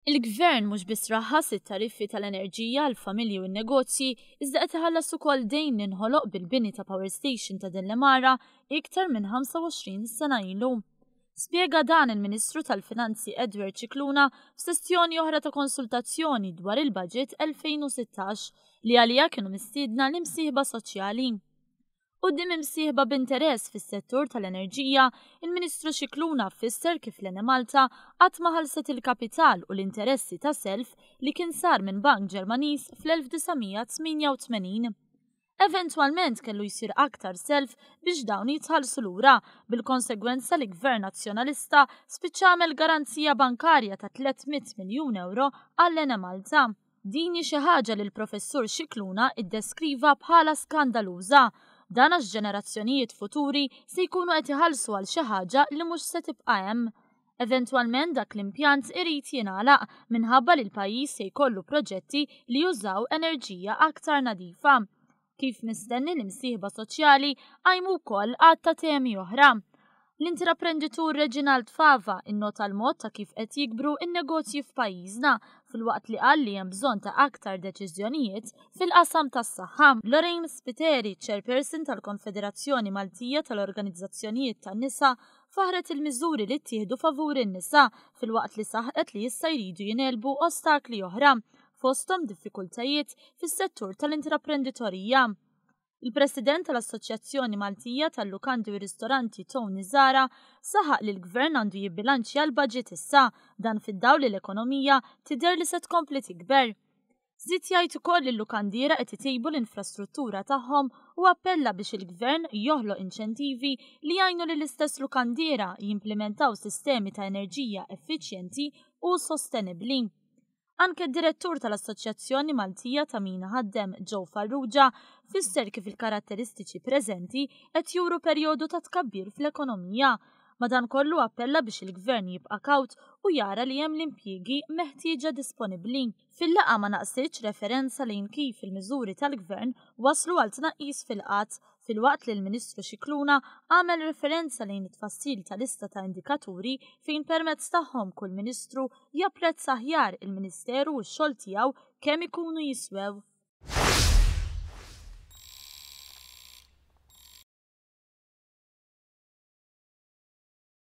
Il-Gvern mhux biss raħħas it-tariffi tal-enerġija għall-familji u n-negozji iżda qed iħallas ukoll dejn li nħoloq bil-bini ta' power station ta' Dellemara iktar minn 25 sena ilu. Spjega dan il-Ministru tal-Finanzi Edward Scicluna f'sessjoni oħra ta' konsultazzjoni dwar il-Budget 2016 li għaliha kienu mistiedna l-imsieħba soċjali. Quddiem imsieħba b'interess fis-settur tal-enerġija, il-Ministru Scicluna fisser kif l-Enemalta qatt ma ħallset il-kapital u l-interessi ta' self li kien sar minn bank Ġermaniż fl-1988. Eventwalment kellu jsir aktar self biex dawn jitħallsu lura, bil-konsegwenza li Gvern Nazzjonalista spiċċa għamel garanzija bankarja ta' 300 miljun ewro għall-Enemalta. Din hi xi ħaġa li l-Professur Scicluna iddeskriva bħala skandaluża. Dan għax ġenerazzjonijiet futuri se jkunu qed iħallsu għal xi ħaġa li mhux se tibqa' hemm. Eventwalment dak l-impjant irid jingħalaq minħabba li l-pajjiż se jkollu proġetti li jużaw enerġija aktar nadifa. Kif mistenni l-imsieħba soċjali qajmu wkoll għadd ta' temi oħra. L-intraprenditur Reginald Fava innota l-mod ta' kif qed jikbru n-negozji f'pajjiżna filwaqt li qal li hemm bżonn ta' aktar deċiżjonijiet fil-qasam tas-saħħa. Lorraine Spiteri, Chairperson tal-Konfederazzjoni Maltija tal-Organizzazzjonijiet tan-Nisa, faħħret il-miżuri li ttieħdu favur in-nisa filwaqt li saħqet li issa jridu jingħelbu ostakli oħra fosthom diffikultajiet fis-settur tal-intraprenditorija. Il-President tal-Assoċjazzjoni Maltija tal-Lukandi u Ristoranti Tony Zahra saħaq li l-Gvern għandu jibbilanċja l-baġit issa, dan fid-dawl li l-ekonomija tidher li se tkompli tikber. Żied jgħid ukoll li l-lukandiera qed itejbu l-infrastruttura tagħhom u appella biex il-Gvern joħloq inċentivi li jgħinu lill-istess lukandiera jimplimentaw sistemi ta' enerġija effiċjenti u sostenibbli. Anke d-Direttur tal-Assoċjazzjoni Maltija ta' Min Iħaddem Joe Farrugia fisser kif il-karatteristiċi preżenti qed juru perjodu ta' tkabbir fl-ekonomija. Madankollu appella biex il-Gvern jibqa' kawt u jara li hemm l-impjiegi meħtieġa disponibbli. Fil-laqgħa ma naqsitx referenza lejn kif il-miżuri tal-Gvern wasslu għal tnaqqis fil-qgħad filwaqt li l-Ministru Scicluna għamel referenza lejn it-tfassil ta' lista ta' indikaturi fejn permezz tagħhom kull Ministru japprezza aħjar il-Ministeru u x-xogħol tiegħu kemm ikunu jiswew.